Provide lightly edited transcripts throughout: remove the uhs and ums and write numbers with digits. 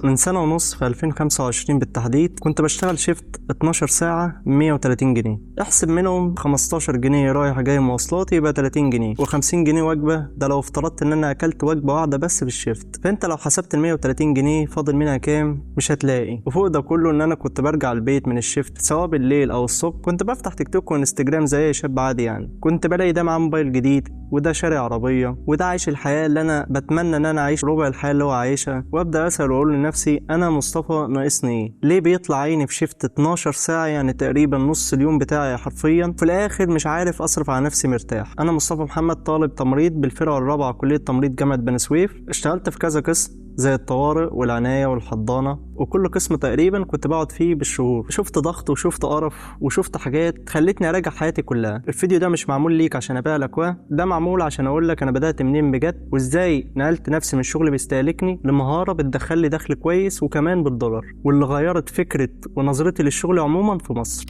من سنة ونص في 2025 بالتحديد كنت بشتغل shift 12 ساعة 130 جنيه، احسب منهم 15 جنيه رايح جاي مواصلات يبقى 30 جنيه، و50 جنيه وجبة، ده لو افترضت ان انا اكلت وجبة واحدة بس في ال shift. فانت لو حسبت ال 130 جنيه فاضل منها كام مش هتلاقي. وفوق ده كله ان انا كنت برجع البيت من ال shift سواء بالليل او الصبح، كنت بفتح تيك توك وانستجرام زي اي شاب عادي يعني. كنت بلاقي ده معاه موبايل جديد، وده شاري عربية، وده عايش الحياة اللي انا بتمنى ان انا اعيش ربع الحياة اللي هو عايشها. وابدا اسال واقول لنفسي انا مصطفى ناقصني ايه؟ ليه بيطلع عيني في shift 12 ساعة يعني تقريبا نص اليوم بتاعي حرفيا، في الاخر مش عارف اصرف على نفسي مرتاح. انا مصطفى محمد، طالب تمريض بالفرقة الرابعة كلية تمريض جامعة بني سويف. اشتغلت في كذا قسم زي الطوارئ والعناية والحضانة، وكل قسم تقريبا كنت بقعد فيه بالشهور. شفت ضغط وشفت قرف وشفت حاجات خلتني اراجع حياتي كلها. الفيديو ده مش معمول ليك عشان ابيع لك، ده معمول عشان اقول لك انا بدأت منين بجد، وازاي نقلت نفسي من شغل بيستهلكني لمهارة بتدخل لي دخل كويس وكمان بالدولار، واللي غيرت فكرة ونظرتي للشغل عموما في مصر.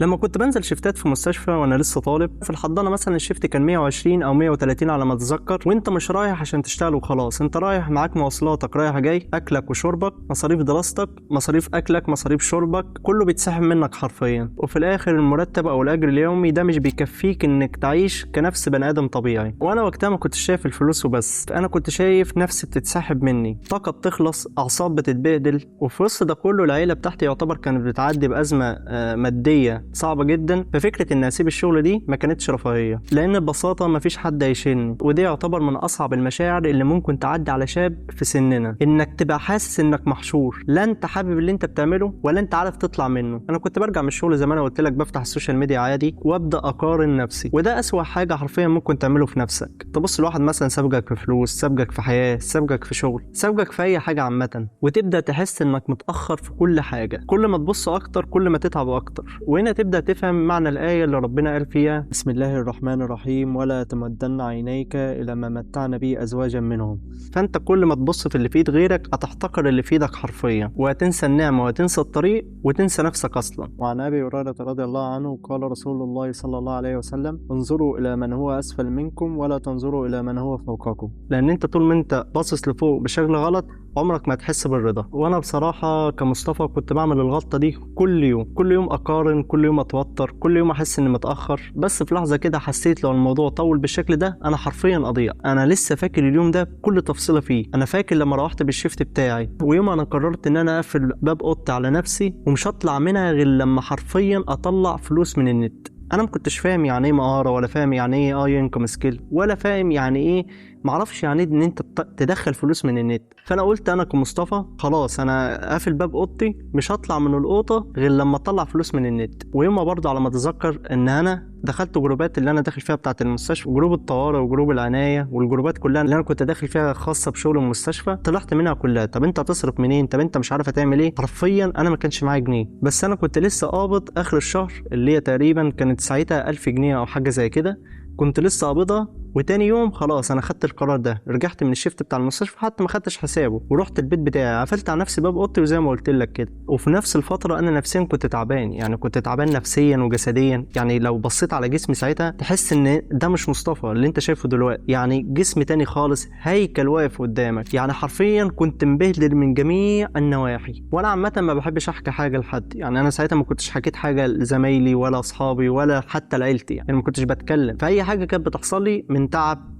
لما كنت بنزل شيفتات في مستشفى وانا لسه طالب في الحضانة مثلا، ال shift كان 120 او 130 على ما اتذكر، وانت مش رايح عشان تشتغل وخلاص، انت رايح معاك مواصلاتك رايح جاي، اكلك وشربك، مصاريف دراستك، مصاريف اكلك، مصاريف شربك، كله بيتسحب منك حرفيا. وفي الاخر المرتب او الاجر اليومي ده مش بيكفيك انك تعيش كنفس بني ادم طبيعي. وانا وقتها ما كنتش شايف الفلوس وبس، انا كنت شايف نفسي بتتسحب مني، طاقة بتخلص، اعصاب بتتبهدل. وفي وسط ده كله العيلة بتاعتي يعتبر كانت بتعدي بازمه مادية صعبة جدا. ففكرة ان اسيب الشغل دي ما كانتش رفاهية، لان ببساطة ما فيش حد هيشيلني. ودي يعتبر من اصعب المشاعر اللي ممكن تعدي على شاب في سننا، انك تبقى حاسس انك محشور، لا انت حابب اللي انت بتعمله ولا انت عارف تطلع منه. انا كنت برجع من الشغل زي ما انا قلت لك، بفتح ال social media عادي وابدا اقارن نفسي، وده اسوأ حاجة حرفيا ممكن تعمله في نفسك. تبص لواحد مثلا سابقك في فلوس، سابقك في حياة، سابقك في شغل، سابقك في اي حاجة عامة، وتبدا تحس انك متأخر في كل حاجة. كل ما تبص اكتر كل ما تتعب اكتر. وهنا تبدأ تفهم معنى الآية اللي ربنا قال فيها بسم الله الرحمن الرحيم ولا تمدن عينيك إلى ما متعنا به أزواجا منهم. فأنت كل ما تبص في اللي في إيد غيرك هتحتقر اللي في إيدك حرفيا، وهتنسى النعمة وهتنسى الطريق وتنسى نفسك أصلا. وعن أبي هريرة رضي الله عنه قال رسول الله صلى الله عليه وسلم انظروا إلى من هو أسفل منكم ولا تنظروا إلى من هو فوقكم. لأن أنت طول ما أنت باصص لفوق بشكل غلط عمرك ما تحس بالرضا. وانا بصراحة كمصطفى كنت بعمل الغلطة دي كل يوم، كل يوم اقارن، كل يوم اتوتر، كل يوم احس اني متاخر. بس في لحظة كده حسيت لو الموضوع طول بالشكل ده انا حرفيا اضيع. انا لسه فاكر اليوم ده بكل تفصيله فيه. انا فاكر لما روحت بال shift بتاعي، ويوم انا قررت ان انا اقفل باب اوضتي على نفسي ومش هطلع منها غير لما حرفيا اطلع فلوس من النت. انا ما كنتش فاهم يعني ايه مهارة، ولا فاهم يعني ايه income skill، ولا فاهم يعني ايه، معرفش يعني ايه ان انت تدخل فلوس من النت. فانا قلت انا كمصطفى خلاص انا قافل باب اوضتي، مش هطلع من الاوضة غير لما اطلع فلوس من النت. ويوم برضه على ما اتذكر ان انا دخلت جروبات اللي انا داخل فيها بتاعه المستشفى، group الطوارئ و group العناية والجروبات كلها اللي انا كنت داخل فيها خاصة بشغل المستشفى، طلعت منها كلها. طب انت هتصرف منين؟ طب انت مش عارف هتعمل ايه؟ حرفيا انا ما كانش معايا جنيه، بس انا كنت لسه قابض اخر الشهر اللي هي تقريبا كانت ساعتها 1000 جنيه او حاجة زي كده، كنت لسه قابضها. وتاني يوم خلاص انا خدت القرار ده، رجعت من ال shift بتاع المستشفى حتى ما خدتش حسابه، ورحت البيت بتاعي قفلت على نفسي باب اوضتي وزي ما قلت لك كده. وفي نفس الفترة انا نفسيا كنت تعبان، يعني كنت تعبان نفسيا وجسديا. يعني لو بصيت على جسمي ساعتها تحس ان ده مش مصطفى اللي انت شايفه دلوقتي، يعني جسم تاني خالص، هيكل واقف قدامك. يعني حرفيا كنت مبهدل من جميع النواحي. وانا عامة ما بحبش احكي حاجة لحد، يعني انا ساعتها ما كنتش حكيت حاجة لزمايلي ولا اصحابي ولا حتى لعيلتي، يعني ما كنتش بتكلم فاي حاجة كانت بتحصل لي من تعب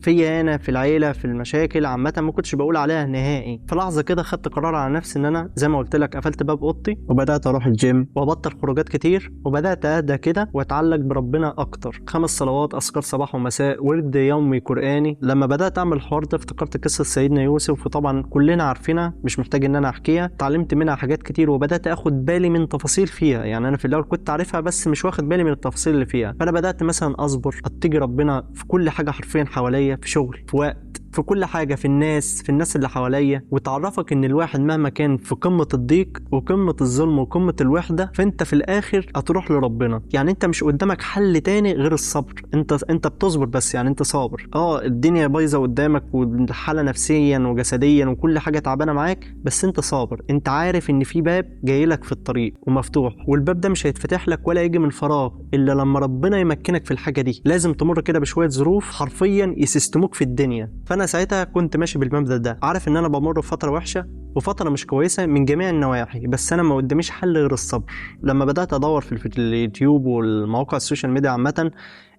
فيا انا في العيلة في المشاكل عامة ما كنتش بقول عليها نهائي. في لحظة كده خدت قرار على نفسي ان انا زي ما قلت لك قفلت باب اوضتي وبدات اروح الجيم وابطل خروجات كتير، وبدات اهدى كده واتعلق بربنا اكتر. 5 صلوات، اذكار صباح ومساء، ورد يومي قراني. لما بدات اعمل الحوار ده افتكرت قصة سيدنا يوسف، وطبعا كلنا عارفينها مش محتاج ان انا احكيها. اتعلمت منها حاجات كتير وبدات اخد بالي من تفاصيل فيها، يعني انا في الاول كنت عارفها بس مش واخد بالي من التفاصيل اللي فيها. فانا بدات مثلا اصبر، اتقي ربنا في كل حاجة حرفيا حواليا، في شغل، في وقت، في كل حاجة، في الناس، في الناس اللي حواليا، وتعرفك ان الواحد مهما كان في قمة الضيق وقمة الظلم وقمة الوحدة، فانت في الاخر هتروح لربنا. يعني انت مش قدامك حل تاني غير الصبر، انت بتصبر بس، يعني انت صابر. الدنيا بايظة قدامك والحالة نفسيا وجسديا وكل حاجة تعبانة معاك، بس انت صابر، انت عارف ان في باب جاي لك في الطريق ومفتوح، والباب ده مش هيتفتح لك ولا يجي من فراغ الا لما ربنا يمكنك في الحاجة دي. لازم تمر كده بشوية ظروف حرفيا يسيستموك في الدنيا. فانا ساعتها كنت ماشي بالمبدأ ده، عارف ان انا بمر بفترة وحشة وفترة مش كويسة من جميع النواحي، بس انا ما قداميش حل غير الصبر. لما بدات ادور في اليوتيوب والمواقع ال social media عامة،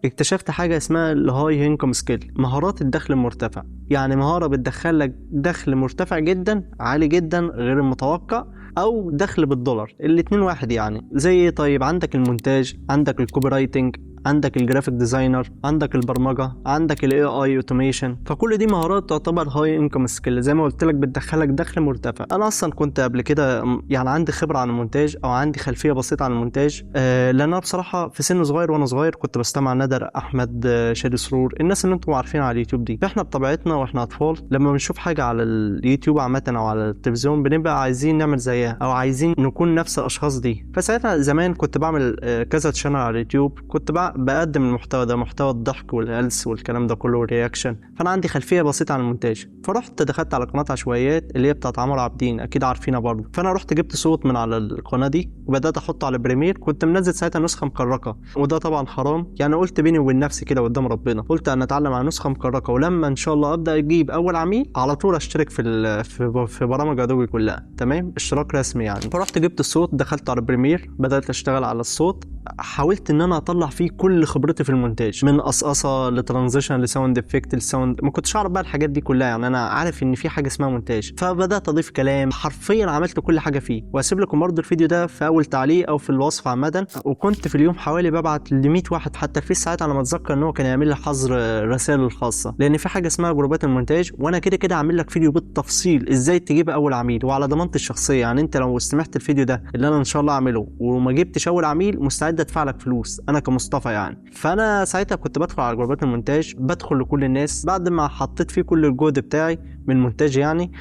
اكتشفت حاجة اسمها ال high income skill، مهارات الدخل المرتفع. يعني مهارة بتدخل لك دخل مرتفع جدا، عالي جدا، غير المتوقع، او دخل بالدولار، الاتنين واحد يعني. زي طيب عندك المونتاج، عندك ال copywriting، عندك ال graphic designer، عندك البرمجة، عندك ال AI automation. فكل دي مهارات تعتبر high income skill، زي ما قلت لك بتدخلك دخل مرتفع. انا اصلا كنت قبل كده يعني عندي خبره عن المونتاج او عندي خلفية بسيطة عن المونتاج، لان انا بصراحة في سن صغير وانا صغير كنت بستمع ندر احمد، شادي سرور، الناس اللي انتم عارفين على اليوتيوب دي. فاحنا بطبيعتنا واحنا اطفال لما بنشوف حاجة على اليوتيوب عامة او على التلفزيون بنبقى عايزين نعمل زيها او عايزين نكون نفس الاشخاص دي. فساعتها زمان كنت بعمل كذا channel على اليوتيوب، كنت بقدم المحتوى ده، محتوى الضحك والهلس والكلام ده كله وال reaction. فانا عندي خلفية بسيطة عن المونتاج، فرحت دخلت على قناة عشوائيات اللي هي بتاعت عمرو عابدين، اكيد عارفينها برضه. فانا رحت جبت صوت من على القناة دي وبدات احطه على Premiere، كنت منزل ساعتها نسخه مكركه، وده طبعا حرام. يعني قلت بيني وبين نفسي كده قدام ربنا، قلت انا اتعلم على نسخه مكركه، ولما ان شاء الله ابدا اجيب اول عميل على طول اشترك في برامج Adobe كلها، تمام، اشتراك رسمي يعني. فرحت جبت الصوت، دخلت على Premiere، بدات اشتغل على الصوت، حاولت ان انا اطلع فيه كل خبرتي في المونتاج، من قصقصه ل transition ل sound effect ل sound، ما كنتش اعرف بقى الحاجات دي كلها، يعني انا عارف ان في حاجة اسمها مونتاج. فبدات اضيف كلام، حرفيا عملت كل حاجة فيه. واسيب لكم برضه الفيديو ده في اول تعليق او في الوصف عامة. وكنت في اليوم حوالي ببعت ل 100 واحد، حتى في ساعات على ما اتذكر ان هو كان يعمل لي حظر الرسائل الخاصة، لان في حاجة اسمها جروبات المونتاج، وانا كده كده عامل لك فيديو بالتفصيل ازاي تجيب اول عميل وعلى ضمانتي الشخصية. يعني انت لو سمعت الفيديو ده اللي انا ان شاء الله اعمله وما جبتش اول عميل، مستعد ادفع لك فلوس انا كمصطفى يعني. فانا ساعتها كنت بدخل على جروبات المونتاج، بدخل لكل الناس بعد ما حطيت فيه كل الجهد بتاعي من مونتاج يعني.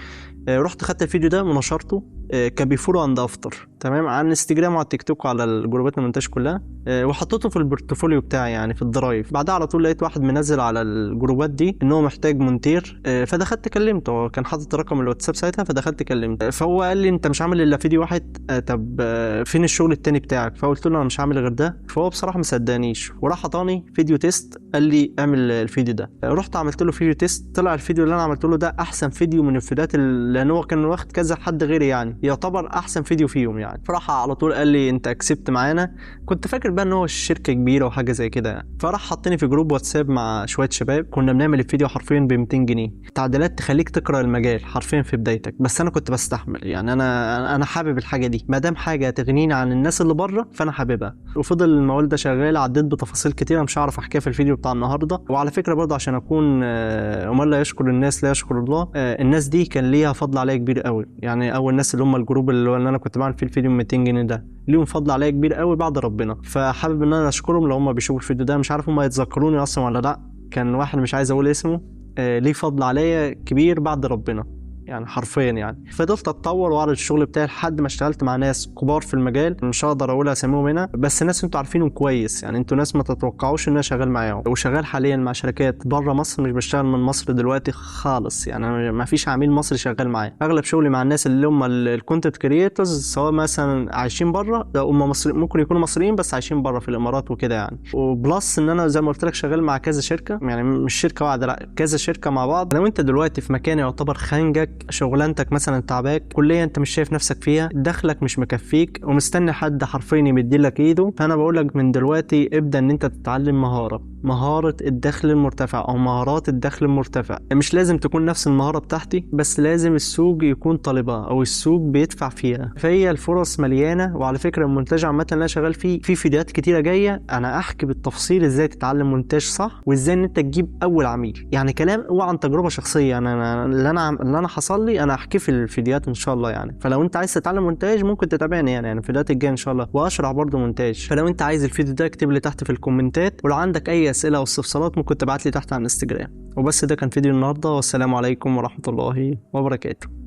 رحت خدت الفيديو ده ونشرته ك before and after، تمام، على الانستجرام وعلى التيك توك وعلى الجروبات المونتاج كلها، وحطيته في ال portfolio بتاعي يعني في ال drive. بعدها على طول لقيت واحد منزل على الجروبات دي ان هو محتاج مونتير، فدخلت كلمته، هو كان حاطط رقم الواتساب ساعتها، فدخلت كلمته، فهو قال لي انت مش عامل الا فيديو واحد، طب فين الشغل التاني بتاعك؟ فقلت له انا مش عامل غير ده. فهو بصراحة ما صدقنيش وراح عطاني فيديو test، قال لي اعمل الفيديو ده. رحت عملت له فيديو test، طلع الفيديو اللي انا عملته له ده احسن فيديو من الفيديوهات، لان هو كان واخد كذا حد غيري يعني، يعتبر احسن فيديو فيهم يعني. فراح على طول قال لي انت accept معانا. كنت فاكر بقى ان هو الشركة كبيرة وحاجه زي كده يعني. فراح حطني في group واتساب مع شوية شباب، كنا بنعمل الفيديو حرفيا ب 200 جنيه، تعديلات تخليك تقرا المجال حرفيا في بدايتك، بس انا كنت بستحمل يعني، انا حابب الحاجة دي، ما دام حاجة تغنيني عن الناس اللي بره فانا حاببها. وفضل الموال ده شغال، عديت بتفاصيل كتيرة مش هعرف احكيها في الفيديو بتاع النهارده. وعلى فكرة برضه عشان اكون ومن لا يشكر الناس لا يشكر الله، الناس دي كان ليها فضل عليا كبير قوي يعني. اول الناس اللي هم ال group اللي انا كنت بعمل فيه الفيديو 200 جنيه ده، ليهم فضل عليا كبير قوي بعد ربنا، فحابب ان انا اشكرهم لو هم بيشوفوا الفيديو ده. مش عارف هم يتذكروني اصلا ولا لا، كان واحد مش عايز اقول اسمه، ليه فضل عليا كبير بعد ربنا يعني حرفيا يعني. فضلت اتطور واعرض الشغل بتاعي لحد ما اشتغلت مع ناس كبار في المجال، مش هقدر اقول اساميهم هنا، بس ناس انتوا عارفينهم كويس يعني، انتوا ناس ما تتوقعوش ان انا شغال معاهم. وشغال حاليا مع شركات بره مصر، مش بشتغل من مصر دلوقتي خالص يعني، ما فيش عميل مصري شغال معايا. اغلب شغلي مع الناس اللي هم ال content creators، سواء مثلا عايشين بره، هم مصري، ممكن يكونوا مصريين بس عايشين بره في الامارات وكده يعني. و plus ان انا زي ما قلت لك شغال مع كذا شركة، يعني مش شركة واحدة، لا كذا شركة مع بعض. لو انت دلوقتي في مكان يعتبر خانجك، شغلانتك مثلا تعباك، كليه انت مش شايف نفسك فيها، دخلك مش مكفيك، ومستني حد حرفيا يمديلك ايده، فانا بقولك من دلوقتي ابدا ان انت تتعلم مهارة الدخل المرتفع او مهارات الدخل المرتفع. مش لازم تكون نفس المهارة بتاعتي، بس لازم السوق يكون طالبها او السوق بيدفع فيها. فهي الفرص مليانة. وعلى فكرة المونتاج عامة اللي انا شغال فيه في فيديوهات كتيرة جاية انا احكي بالتفصيل ازاي تتعلم مونتاج صح، وازاي ان انت تجيب اول عميل، يعني كلام هو عن تجربه شخصية، انا اللي انا حصل حصل لي انا احكيه في الفيديوهات ان شاء الله يعني. فلو انت عايز تتعلم مونتاج ممكن تتابعني يعني الفيديوهات الجاية ان شاء الله، واشرح برضو مونتاج. فلو انت عايز الفيديو ده اكتب لي تحت في الكومنتات، ولو عندك اي اسئلة او استفسارات ممكن تبعت لي تحت على الانستجرام. وبس ده كان فيديو النهارده، والسلام عليكم ورحمة الله وبركاته.